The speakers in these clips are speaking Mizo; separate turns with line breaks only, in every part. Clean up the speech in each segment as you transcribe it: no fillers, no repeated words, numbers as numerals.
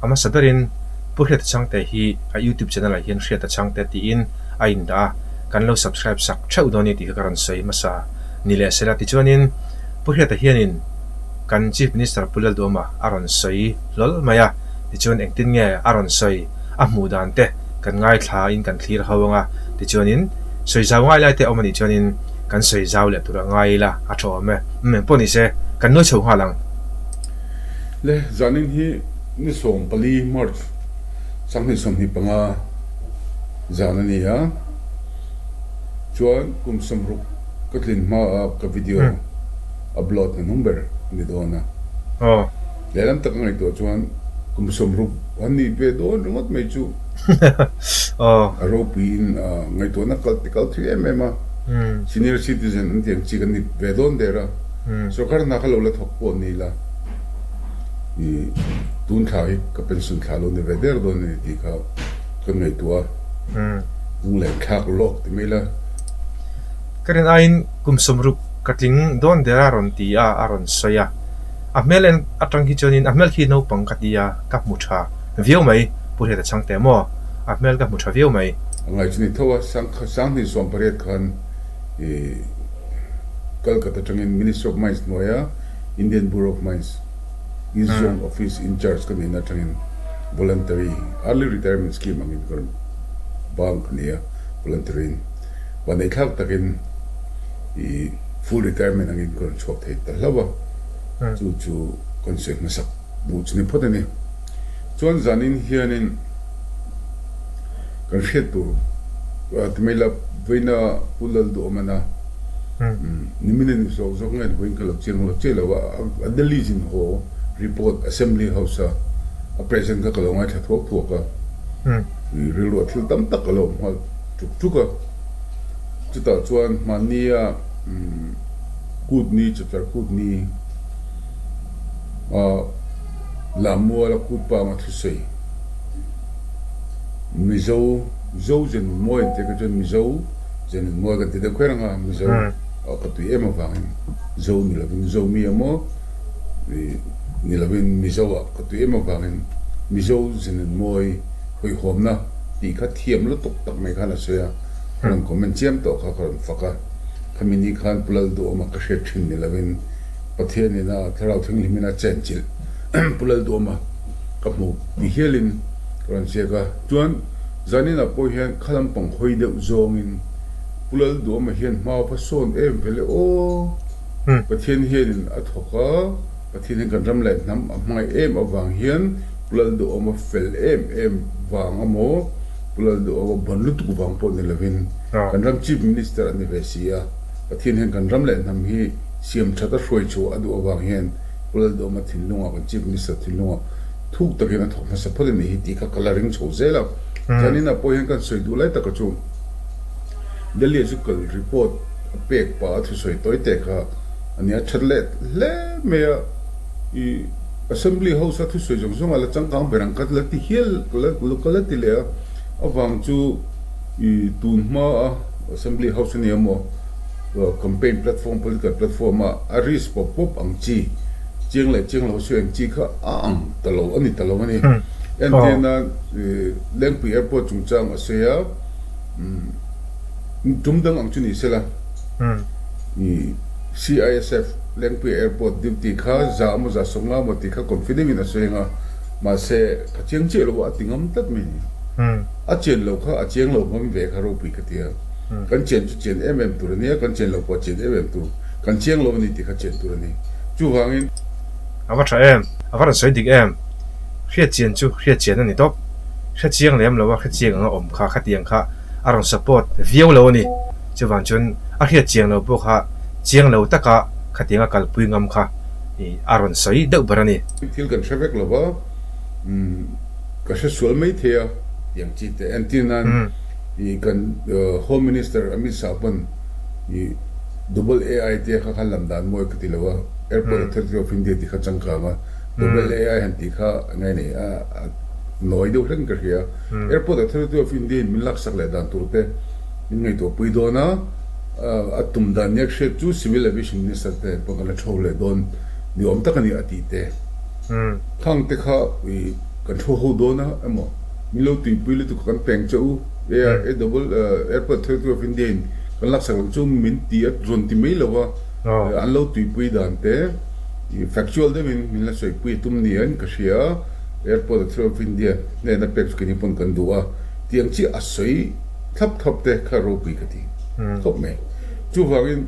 A hmasa berin Pu Hriata Chhangte hi a YouTube channel ah hian Hriata Chhangte tiin a indah a, kan lo subscribe sak theuh dawn a ni tih kha ka rawn sawi hmasa ni leh sela. Tichuanin Pu Hriata hianin kan Chief Minister Pu Lalduama a rawn sawi hlawl mai a, tichuan engtin nge a rawn sawi a hmuh dan te kan ngaithla in kan thlir ho anga, tichuanin sawi zau ngai lai te a awm a nih chuanin kan sawi zau leh tur a ngai ila a tha awm e. Umm engpawh ni se kan nuai chho nghal ang.
Le zanin hi ni 14 March 2025 zan a ni a, chuan kum 60 ka tlin hma a ka video upload hnuhnung ber a ni dawn a. Lehlam taka ngaihtuah chuan kum 60 an nih ve dawn ringawt mai chu a ropuiin ngaihtuahna kal ti kal thui em em a, senior citizen an tih ang chi kan ni ve dawn der a, sorkar hna kha lo la thawk pawh ni ila i tun thla hi ka pension thla lo ni ve der dawn a ni tih kha kan ngaihtuah a, lunglen thlak lawk ti mai la.
Ka rin aiin kum 60 ka tling dawn der a rawn ti a, a rawn sawi a. A hmel en atang hi chuanin a hmel khi naupang ka ti a, ka hmu tha viau mai. Pu Hriata Chhangte maw? A hmel ka hmu tha viau mai.
A ngai chu ni tho a, 2018 khan i Calcutta atangin Ministry of Mines hnuaia Indian Bureau of Mines East Zone Office in charge ka nihna atangin voluntary early retirement scheme angin ka rawn bang ka ni a, voluntary in vanneithlak takin i full retirement angin ka rawn chhuak thei ta hlauh a, chu chu kan sawi hmasak duh chu ni phawt a ni. Chuan zanin hianin kan hriat tur ti mai la vawiina Pu Lalduhawmana nimin a ni zawk zawk nge vawiin ka lo chiang lo chiah lo a, a Delhi zin haw report Assembly House a a present kha ka lo ngaithla thuak thuak a, rilru a thil tam tak ka lo awm nghal tuk tuk a. Chutah chuan hmannia kut ni chapchar kut ni a Lammuala kut panga thusawi Mizo Zo zenun mawi an tih kha chuan Mizo zenun mawi kan ti deuh kher ang a, Mizo ah ka tui em avangin Zo ni lovin Zomi emaw ni lovin Mizo ah ka tui em avangin Mizo zenun mawi hawihhawmna tih kha thiam lutuk tak mai khan a sawi a, ka rawn comment chiam tawh kha ka rawn fak a, khami ni khan Pu Lalduhawma ka hriat thin ni lovin Pathian ina Thlarau Thinghlim ina chenchilh Pu Lalduhawma ka hmu ti hialin ka rawn ziak a, chuan zaninah pawh hian kha lampang hawi deuh zawngin Pu Lalduhawma hian hma va sawn em vele aw, Pathian hianin a thawk a. Pathian hian kan ram leh hnam a hmangaih em avang hian Pu Lalduhawma fel em em vang amaw, Pu Lalduhawma ban lutuk vang pawh ni lovin kan ram Chief Minister a ni ve si a, Pathian hian kan ram leh hnam hi siam that a hruai chhuah a duh avang hian Pu Lalduhawma thinlungah kan Chief Minister thinlungah thuk takin a thawk hmasa phawt a nih hi tih kha ka la ring chho zel a. Zaninah pawh hian kan sawi duh lai taka chu Delhi chu kal report a pek pah a thusawi tawi teh kha A nia that leh hle mai a, i Assembly House a thusawi zawng zawng a la changkang ber ang ka la ti hial ka la ti leh a, avang chu i tun hma a Assembly House a nia maw campaign platform political platform a a risk pawp pawp ang chi chiang leh chiang lo sawi ang chi kha a ang ta lo a ni ta lo a ni. Entir nan Lengpui Airport chungchang a sawi a, tum dang ang chu ni sela. I CISF Lengpui Airport duty kha za emaw za sawmnga emaw tih kha confident in a sawi ang a, mahse ka chiang chiah lo a, a ti ngam tlat mai ni. A chian lo kha a chiang lo ngam ve kha ropui ka ti a, kan chian chu chian em em tur a nia, kan chian lo pawh a chian em em tur, kan chiang lo a ni tih kha chian tur a ni. Chuvangin.
A va tha em? A va rawn sawi dik em? Hriat chian chu hriat chian a ni tawp. Hre chiang lem lo a, hre chiang anga awm kha khatiang kha a rawn support viau lo a ni. Chuvang chuan a hriat chiang lo pawh kha chiang lo taka khatiang a kalpui ngam kha a rawn sawi deuh ber a ni.
Thil kan hre vek lo va, ka hre sual mai thei a tiang chi te. Entir nan i kan Home Minister Amit Shah pawn i Double AI te kha khan lam dan mawi ka ti lo a, Airport Authority of India tih kha changkang a, Double AI han tih kha ngai nei a nawi deuh hlekin ka hria. Airport Authority of India in min laksak leh dan tur te min ngaihtuah pui dawn a, a tum dan nia hriat chu Civil Aviation Minister te pawh kan la tho leh dawn ni awm tak a ni a tih te. Khang te kha i. kan thu ho dawn a emaw min lo tuipui lutuk kan peng che u AIA Airport Authority of India in kan laksak ang chu min ti a rawn ti mai lo a an lo tuipui dan te factual deuhin min la sawipui a tum niin ka hria a Airport Authority of India hnena pek chu keini pawn kan duh a tiang chiah a sawi thlap thlap te kha ropui ka ti khawp mai. Chuvangin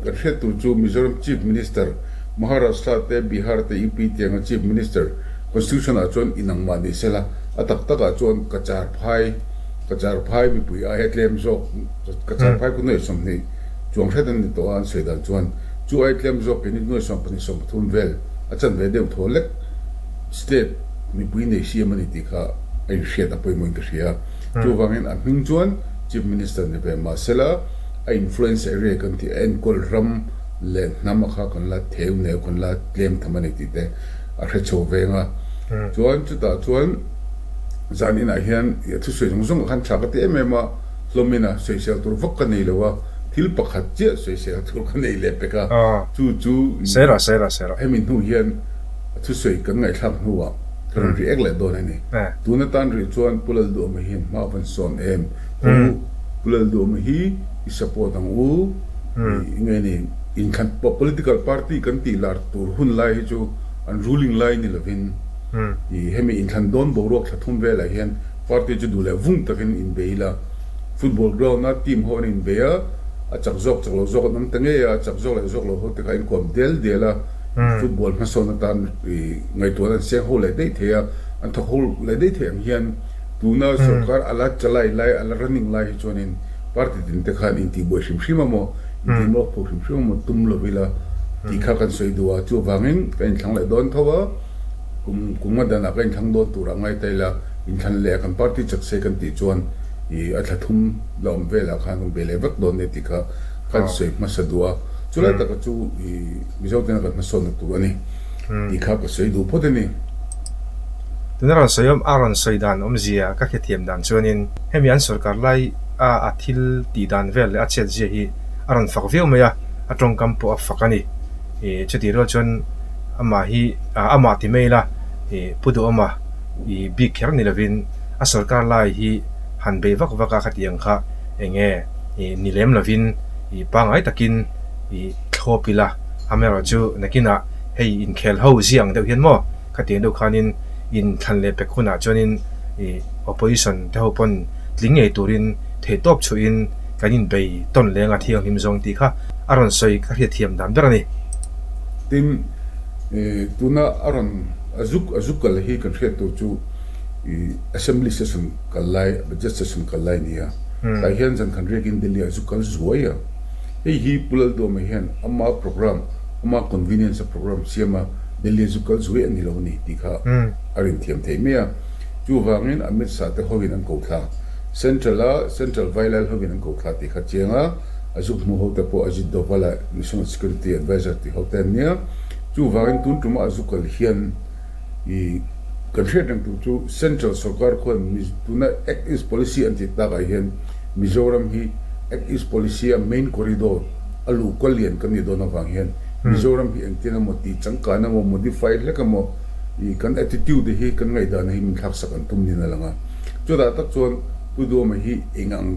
kan hriat tur chu Mizoram Chief Minister Maharashtra te Bihar te UP tianga Chief Minister Constitution ah chuan inang mah ni sela, a tak tak ah chuan Kachar phai Kachar phai mipui aia tlem zawk Kachar phai khu nuai 20 chuang hret an ni tawh a an sawi dan chuan chu ai tlem zawk keini nuai 12 13 vel a chanve deuh thaw lek state mipui nei siam a ni tih kha a inhriat a pawimawhin ka hria. Chuvangin a hming chuan Chief Minister ni ve mah sela a influence area kan tih a enkawl ram leh hnam a kha kan la theu neu kan la tlem tham a ni tih te a hre chho veng a. Chuan chutah chuan zan inah hian i a thusawi zawng zawng ah khan tha ka ti em em a, hlawmin a sawisel tur vak ka nei lo a, thil pakhat chiah sawisel tur ka nei leh pek a, chu chu hemi hnu hian a thusawi kan ngaihthlak hnuah ka rawn react leh dawn a ni. Tun atan rih chuan Pu Lalduhawma hian hma a van sawn em? Haw u, Pu Lalduhawma hi i support ang u. Nge ni, inthlan political party kan tih lar tur hun lai hi chu an ruling lai ni lovin i hemi inthlan dawn boruak thla thum velah hian party chu duh leh vung takin inbei ila, football ground a team ho an inbei a, a chak zawk chak lo zawk an awm ta ngei a, a chak zawk leh zawk lo ho te kha inkuam del del a, football hmasawn atan i ngaihtuahna an seng ho leh daih thei a, an thawk ho leh daih thei ang hian tuna sorkar a la chalai lai a la running lai hi chuanin Party tin te khan intihbuai hrim hrim a maw, intihmawk pho hrim hrim a maw tum lo ila tih kha kan sawi duh a, chuvangin ka inthlang leh dawn tho a, kum kum nga danah ka inthlang dawn turah ngai ta ila, inthlan leh a kan party chak se kan tih chuan ih a thla thum la awm velah khan kan bei leh vek dawn nia tih kha kan sawi hmasa duh a, chulai taka chu ih Mizo tena kan hmasawnna tur a ni tih kha ka sawi duh phawt a ni.
Tuna rawn sawi awm a rawn sawi dan awmzia ka hrethiam dan chuanin hemi an sorkar lai a a thil tih dan vel leh a chhiat zia hi a rawn fak viau mai a, a tawngkam pawh a fak a ni. Ih chutih rual chuan amah hi amah ti mai ila ih Pu Duhawma ih bik kher ni lovin a sorkar lai hi han bei vak vak a khati ang kha eng nge ih ni lem lovin ih pangngai takin ih thlawp ila amaherawhchu nakinah hei inkhel ho zia ang deuh hian maw Khatiang deuh khanin inthlan leh pek hunah chuanin ih opposition te ho pawn tling ngei turin theihtawp chhuahin kan inbei tawn leng a thianghlim zawng tih kha a rawn sawi ka hriatthiam dan ber a ni.
Tin, tuna a rawn a zuk a zuk kal hi kan hriat tur chu ih assembly session kal lai budget session kal lai a ni a, tah hian zan khan riakin Delhi ah zuk kal zuai a, hei hi Pu Lalduama hian ama programme ama convenience a programme siam a, Delhi chu kal zuai a ni lo a ni tih kha a rin thiam thei mai a. Chuvangin Amit Shah te hovin an ko thla. Central a Central Vailal hovin an ko thla tih kha chiang a, a zuk hmuh hote pawh Ajit Doval a National Security Adviser tih hote an nia. Chuvangin tun tuma a zu kal hian i kan hriat reng tur chu Central sorkar khuan tuna Act East Policy an tih takah hian Mizoram hi Act East Policy a main corridor a luh kual lian kan nih dawn avang hian Mizoram hi engtin emaw tih changkan emaw modify hlek emaw ih kan attitude hi kan ngaihdan hi min thlaksak an tum niin a lang a. Chutah tak chuan Pu Duhawma hi eng ang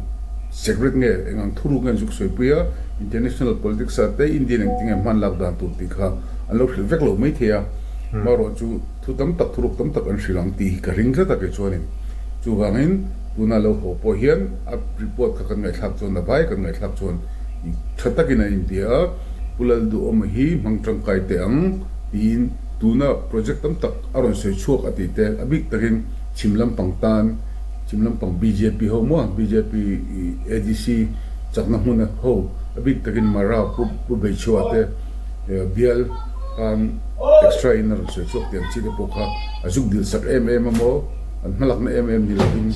secret nge eng ang thuruk nge an zuk sawipui a, international politics ah te Indian engtin nge hman lak dan tur tih kha an lo hrilh vek lo maithei a, marawh chu thu tam tak thuruk tam tak an hrilh ang tih hi ka ring tlat a kei chuanin. Chuvangin tuna lo haw pawh hian a report kha kan ngaihthlak chuan a vai kan ngaihthlak chuan tha takin an inbia a. Pu Lalduhawma hi hmang tangkai teh ang tiin tuna project tam tak a rawn sawi chhuak a tih te, a bik takin chhim lampang tan, chhim lampang bjp ho maw, bjp ADC chakna hmuna ho, a bik takin Mara Pu Pu Beichhua te bial tan extra in a rawn sawi chhuak tih ang chi te pawh kha a zuk dil sak em em a maw, an hmalakna em em ni lovin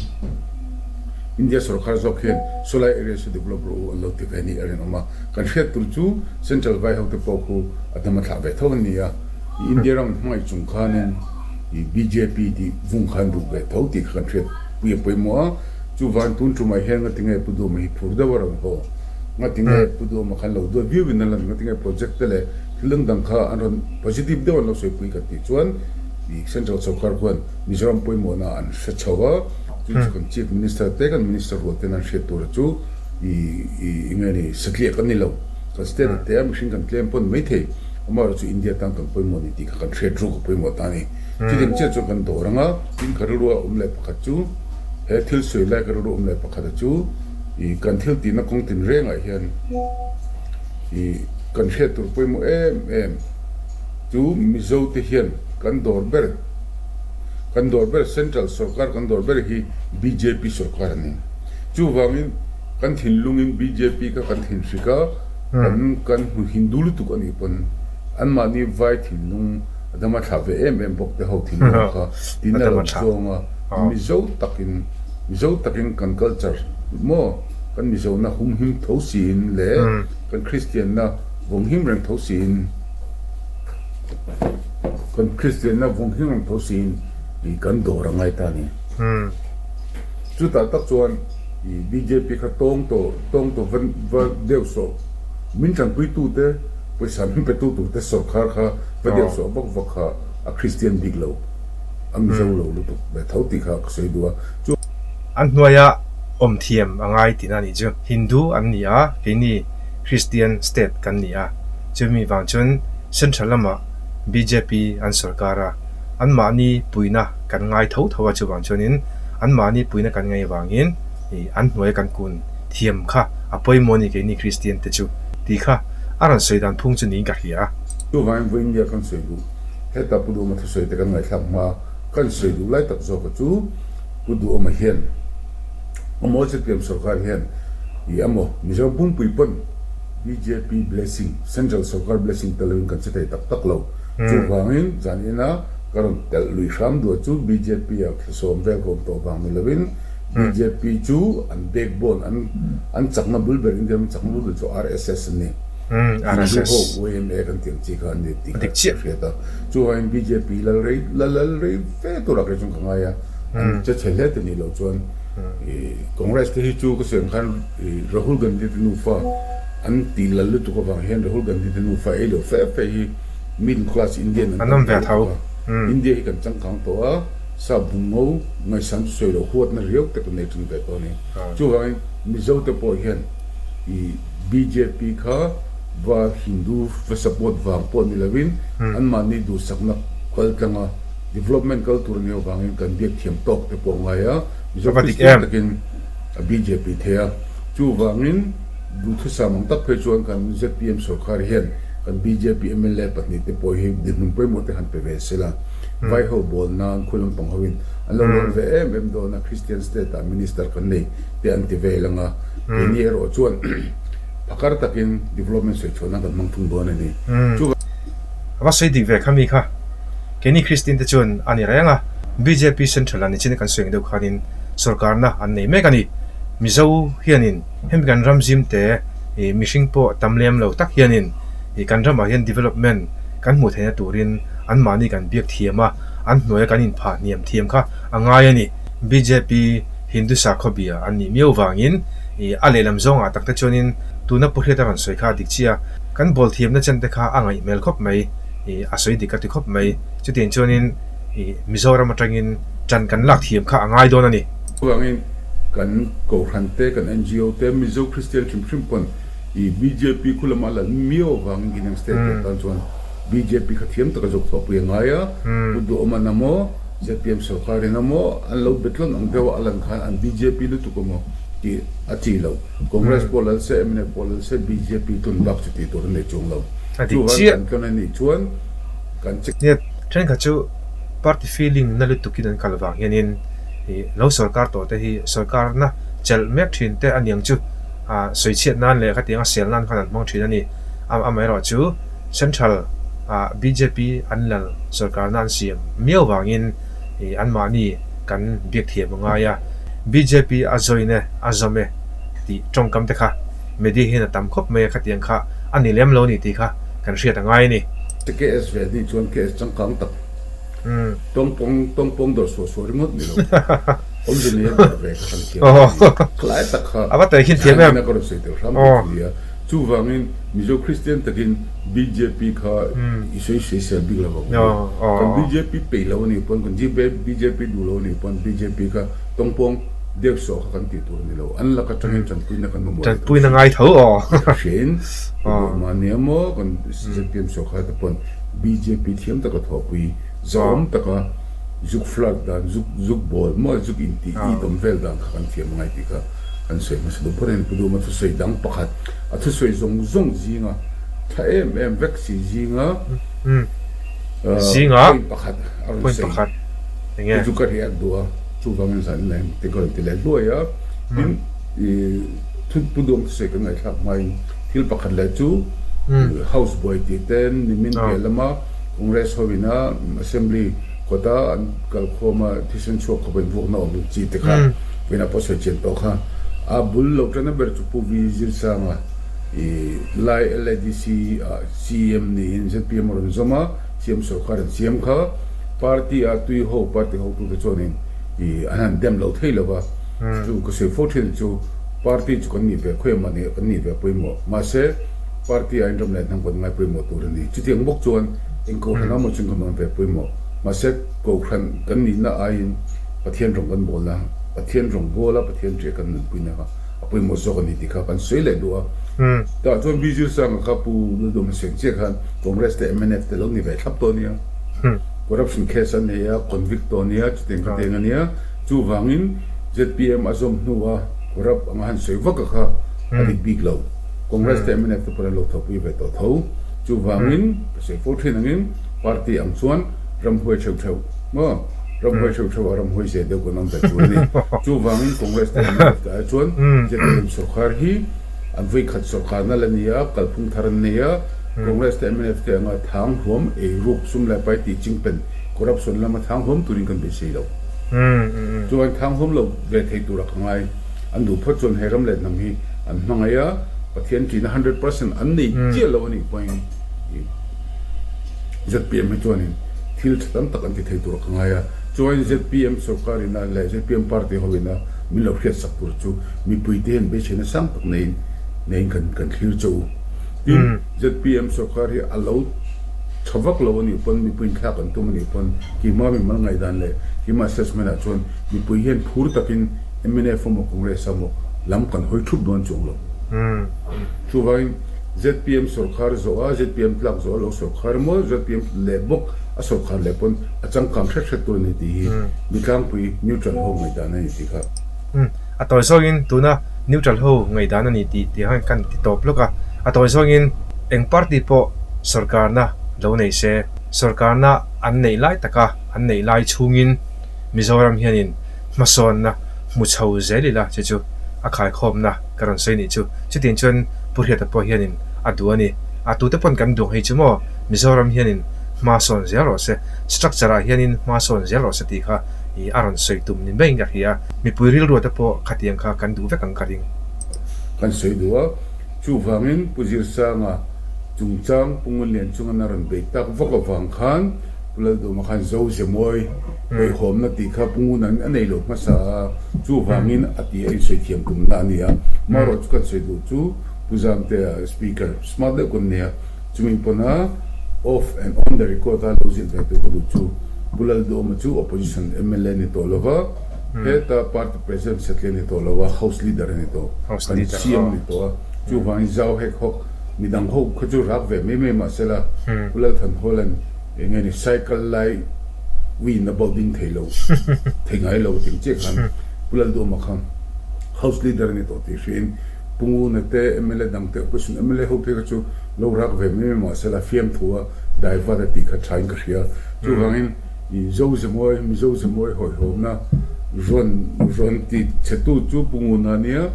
India sorkar zawk hian sawlai area chu develop rawh u an lo ti ve ni a rinawm a. Kan hriat tur chu Central vai hote pawh khu a hnam a thlah ve tho an ni a, i India ram hmangaih chung khanin i bjp tih vung khan duh ve tho tih kha kan hriat pui a pawimawh a, chuvan tun tumah hian ngatinge Pu Duhawma hi phur deuh a rawn haw, ngatinge Pu Duhawma khan lo duat viau in a lan, ngatinge project te leh thil dang dang kha an rawn positive deuh an lo sawipui kan tih chuan. I Central Sorkar khuan Mizoram pawimawhna an hre chho a, chu chu kan Chief Minister te kan Minister rual ten an hriat tur chu i i enge ni satliah kan ni lo. Kan state a te a mihring kan tlem pawn maithei amaherawh chu India tan kan pawimawh ni tih kha kan hriat ruk a pawimawh ta a ni. Chutiang chiah chuan kan dawr ang a, tin ka rilru a awm leh pakhat chu he thil sawi lai ka rilru awm leh pakhat a chu i kan thil tihna kawng tinrengah hian i kan hriat tur pawimawh em em. Chu Mizo te hian kan dawr ber, kan dawr ber Central sorkar kan dawr ber hi bjp sorkar a ni. Chuvangin kan thinlungin bjp kha kan thinhrik a, kan kan hmu Hindu lutuk a nih pawn anmahni vai thinlung a dama thlah ve em em bawk te ho thinlung kha tin a lo zawng a, Mizo takin Mizo takin kan culture maw kan Mizona humhim tho siin leh kan Kristianna vawnghim reng tho siin, Kan Kristianna vawng hi reng tho siin i kan dawr a ngai ta a ni. Chutah tak chuan i bjp kha tawng tawh tawng tawh va va deuh sawh min tanpuitute pawisa min petu turte sawrkhar kha va deuh sawh vak vak kha a Kristian bik lo a Mizo lo lutuk ve tho tih kha ka sawi duh a. Chu.
An hnuaia awm thiam a ngai tihna a nih chu. Hindu an ni a, keini Kristian state kan ni a. Chumi vang chuan Central lamah bjp an sorkar a, anmahni puihna kan ngai tho tho a, chuvang chuanin anmahni puihna kan ngaih avangin ih an hnuaia kan kun thiam kha a pawimawh a ni keini Kristian te chu tih kha a rawn sawi dan phung chu niin ka hria a.
Chuvangin vawiin nia kan sawi duh, heta Pu Duhawma thusawi te kan ngaihthlak hma kan sawi duh lai tak zawka chu Pu Duhawma hian amaw zpm sorkar hian ih amaw Mizoram pumpui pawn Bjp blessing, Central sorkar blessing tel loin kan che thei tak tak lo. Chuvangin zan ina ka rawn telh lui hram duah chu bjp a thlasawm vel ka awm tawh vang ni loin bjp chu an backbone an an chakna bul ber India ram chakna bul ber chu RSS an ni. Hindu ho YMA kan tih ang chi kha an ni tih kha ka hriat a. Chuvangin bjp lal rei la lal rei fe turah kei chuan ka ngai a, an che chhe hle te nih loh chuan Congress te hi chu ka sawi ang khan Rahul Gandhi te nufa an tih lal lutuk avang hian Rahul Gandhi te nufa ei lo fe fe hi middle class Indian an tam ta lutuk a. India hi kan changkang tawh a, sap bungngo ngaihsan chu sawi loh huatna riau te kan nei thin ve tawh a ni. Chuvangin Mizo te pawh hian i bjp kha va Hindu va support vang pawh ni lovin anmahni duhsakna kaltlanga development kal tur a nih avangin kan biak thiam tawk te pawh a ngai a, Mizo Kristian takin a bjp thei a, chuvangin duhthusam ang tak phei chuan kan zpm sorkar hian kan bjp mla pahnihte pawh hi dinhmun pawimawh te han pe ve sela, vai ho bawl nan khu lampang hoin an lo lawn ve em em dawn a, Christian state ah minister kan nei te an ti vel ang a, keini erawh chuan phakar takin development sawi chhuah nan kan hmang thung dawn a ni. Chuvang.
A va sawi dik ve kha mi kha. Keini Kristian te chuan a ni reng a, bjp Central ah nichin kan sawi ang deuh khanin sorkarna an nei mek a ni. Mizo hianin hemi kan ram zim te ih mihring pawh tam lem lo tak hianin ih kan ramah hian development kan hmuh theihna turin anmahni kan biak thiam a, an hnuaia kan inphah hniam thiam kha a ngai a ni. Bjp Hindu sakhaw bia an nih miau vangin ih a lehlam zawngah tak te chuanin tuna Pu Hriata rawn sawi kha a dik chiah a, kan bawl thiamna chen te kha a ngaih hmel khawp mai. Ih a sawi dik a ti khawp mai. Chutiang chuanin ih Mizoram atangin ṭan kan lak thiam kha a ngai dawn a ni.
Chuvangin kan Kohhran te, kan NGO te, Mizo Kristian hrim hrim pawn ih bjp khu lama a lal miau avangin Gineng State te tan chuan bjp kha thiam taka zawk chhuahpui a ngai a. Pu Duhawman a maw, zpm sorkarin a maw an lo betlawn ang deuh a, a lan khan an bjp lutuk a maw tih a chi lo. Congress pawh lal se, mnf pawh lal se, bjp tun bak chu tih tur an nei chuang lo.
A dik
Chuvan
chiah.
kan tlawn a nih chuan kan che.
Nia, thenkhat chu party feeling na lutukin an kal vang hianin ih lo sorkar tawh te hi sorkarna chelh mek thin te a niang chu ah sawi chhiat nan leh khatianga sel nan khan an hmang thin a ni. Amaherawh chu Central ah bjp an lal sorkarna an siam miau vangin ih anmahni kan biak thiam a ngai a. Bjp a join e, a zawm e tih tawngkam te kha media hian a tam khawp mai a, khatiang kha a ni lem lo ni tih kha kan hriat a ngai a ni.
KS ve ni chuan KS changkang tak tawngpawng tawngpawng dawr suah suah ringawt ni lo awmze nei a dawr ve kha kan thiam a ni. Khalai tak kha
A va tawi khin thiam em?
Zan ina ka rawn sawi tel hram bawk a nia. Chuvangin Mizo Kristian takin bjp kha i sawi sawisel bik lo vang u. Kan bjp peih lo a nih pawn, kan bjp duh lo a nih pawn bjp kha tawngpawng deuh sawh kha kan tih tur a ni lo. An lak atangin tanpuina kan mamawh leh
Tanpuina ngai tho aw.
Hriain mahni emaw kan zpm sawrkar te pawn bjp thiam taka thawhpui zahawm taka zuk flirt dan, zuk zuk bawl maw zuk intih itawm vel dan kha kan thiam ngai tih kha kan sawi hmasa duh phawt a ni. Pu Duma thusawi dang pakhat a thusawi zawng zawng zinga tha em em vek si zinga
zinga
point pakhat a rawn sawi te chu ka react duh a, chuvangin zan in leng te ka rawn ti leh hluai a. Tin, thu Pu Duam thusawi kan ngaihthlak hmain thil pakhat leh chu House buai tih ten nimin piah lama Congress hoina Assembly kawta an kalkhawm a thisen chhuak khawp a invuakna awm chi te kha vawiinah pawh sawi chian tawh kha. A bul lo tana ber chu Pu Vi Zirsanga i lai LADC ah CM niin zpm a rawn zawm a, CM sorkar an siam kha. Party a tui ho party hotute chuanin i an han dem lo thei lo va, chu ka sawi fo thin chu party chu kan nih ve khawi emaw nih kan nih ve pawimawh. Mahse party ah inram leh hnam kan ngai pawimawh tur a ni. Chutiang bawk chuan eng kohhran emaw chuan kan awm ve pawimawh. Mahse kohhran kan nihna aiin Pathian rawng kan bawlna, Pathian rawng bawla Pathian ṭiah kan nunpuina kha a pawimawh zawk a ni tih kha kan sawi leh duh a. Tah chuan Vijay Sanga kha Pu Laldawma Seng chiah khan Congress te mnf te lo ni ve thlap tawh a nia. Corruption case an nei a, convict tawh a nia, chutiang ka teng a nia. Chuvangin zpm a zawm hnua corrupt anga han sawi vak a kha a dik bik lo. Congress te mnf te pawh an lo thawhpui ve tawh tho. Chuvangin ka sawi fo thin angin party ang chuan ramhuai theuh theuh maw? Ramhuai theuh theuh a ramhuai ze deuh kan awm ve tur a ni. Chuvangin Congress te mnf te ai chuan zpm sorkar hi an vawikhat sorkarna la ni a, kalphung thar an nei a, Congress te mnf te anga thang huam eiruk sum leh pai tih chingpen corruption lama thang huam turin kan beisei lo. Chuan thang huam lo ve thei tura ka ngai. An duh phawt chuan he ram leh hnam hi an hmangaih a, Pathian ṭihna 100% an nei chiah lo a nih pawhin zpm hi chuanin thil ṭha tam tak an ti thei tura ka ngai a. Chuan zpm sorkarina leh zpm party hoina min lo hriatsak tur chu mipuite hian beiseina sang tak neiin neiin kan kan thlir che u. Tin, zpm sorkar hi a lo tha vak lo a nih pawn mipuiin thlak an tum a nih pawn keimah mimal ngaihdan leh keimah assessment ah chuan mipui hian phur takin mnf emaw Congress emaw lam kan hawi thup dawn chuang lo. Chuvangin zpm sorkar zawh a, zpm tlak zawh a lo sorkar emaw zpm leh bawk a sorkar leh pawn a changkang hret hret tur a ni tih hi mitlangpui neutral ho ngaihdan a ni tih kha.
A tawi zawngin tuna neutral ho ngaihdan a ni tih tih khan kan ti tawp lawk a, a tawi zawngin eng party pawh sorkarna lo nei se, sorkarna an neih lai taka an neih lai chhungin Mizoram hianin hmasawnna hmu chho zel ila chu chu a khaikhawmna ka rawn sawi nih chu. Chutiang chuan Pu Hriata pawh hianin a duh a ni. A tute pawn kan duh hei chu maw Mizoram hianin hma sawn zel rawh se, structure ah hianin hma sawn zel rawh se tih kha ih a rawn sawi tum ni maiin ka hria. Mipui rilru te pawh khatiang kha kan duh vek ang ka ring.
Kan sawi duh a, chuvangin Pu Zirsanga chungchang Pu Ngunlian chunga na rawn bei tak vak avang khan Pu Lalduma khan Zo Zemawi Hawihhawmna tih kha Pu Ngunan a nei lo hmasa a, chuvangin a ti a insawi thiam tumna a ni a. Marawh chu kan sawi duh chu Pu Zamtea Speaker smart deuh kan nei a, chumi pawna off and on the record a lo zilh ve tur ka duh chu Pu Lalduhawma chu opposition mla ni tawh lo va, heta party president satliah ni tawh lo va, house leader a ni tawh, kan CM a ni tawh a, chuvangin zau hek hawk midang ho kha chu rak ve mai mai mahsela Pu Lalthanhawla'n Eng nge ni cycle lai win a bawk ding thei lo thei ngai lo tih chiah khan Pu Lalduhawma kha House Leader a ni tawh tih hriain Pu Nguna te mla dang te Opposition mla ho phei kha chu lo rak ve mai mai mahse la fiamthu a divert a tih kha thain ka hria. Chuvangin i Zo Zemawi Mizo Zemawi hawihhawmna rawn rawn ti chhetu chu Pu Nguna a nia,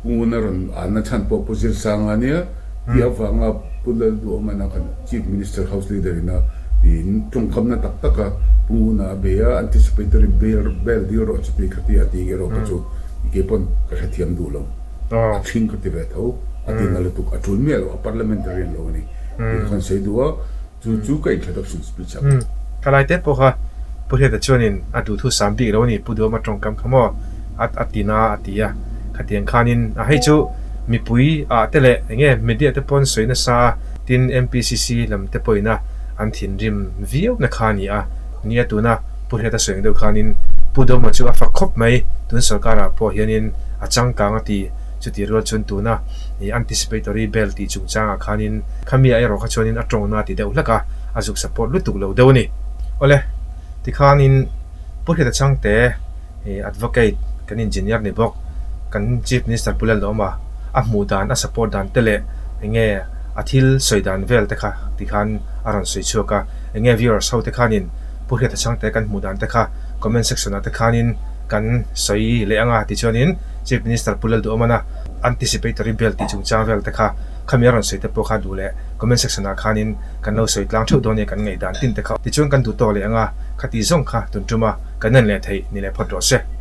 Pu Nguna rawn anna chhan pawh Pu Zirsanga a nia tih avanga Pu Lalduhawma na khan Chief Minister House Leader ina in tawngkamna tak tak a Pu Nguna a bei a, anticipatory bail bail dil rawh chuti khati a tih erawh kha chu i ke pawn ka hrethiam duh lo. A thing ka ti ve tho, a ti na lutuk, a tul miah lo, a parliamentarian lo a ni tih ka han sawi duh a, chu chu ka introduction speech a.
Thalai te pawh kha Pu Hriata chuanin a duhthu sam bik lo a ni, Pu Duhawma tawngkam kha maw a ti na a ti a, khatiang khanin a hei chu. Mipui ah te leh enge media te pawn sawi nasa a, tin MPCC lam te pawhin a an thinrim viau na kha a ni a. Nia tuna Pu Hriata sawi ang deuh khanin Pu Dawma chu a fak khawp mai, tun sorkar ah pawh hianin a changkang a ti, chuti rual chuan tuna ih anticipatory bail tih chungchang ah khanin khami ah erawh kha chuanin a tawngna a ti deuh hlek a, a zuk support lutuk lo deuh a ni. Awle, tikhanin Pu Hriata Changte ih advocate kan engineer ni bawk, kan Chief Minister Pu Lalduhawma a hmuh dan, a support dan te leh enge a thil sawi dan vel te kha tikhan a rawn sawi chhuak a, enge viewers ho te khanin Pu Hriata Changte kan hmuh dan te kha comment section ah te khanin kan sawi leh anga tichuanin Chief Minister Pu Lalduhawmana anticipatory bail tih chungchang vel te kha khami a rawn sawi te pawh kha duh leh comment section ah khanin kan lo sawi tlang theuh dawn nia kan ngaih dan tin te kha tichuan kan duh tawk leh anga khati zawng kha tun tuma kan en leh theih ni leh phawt rawh se.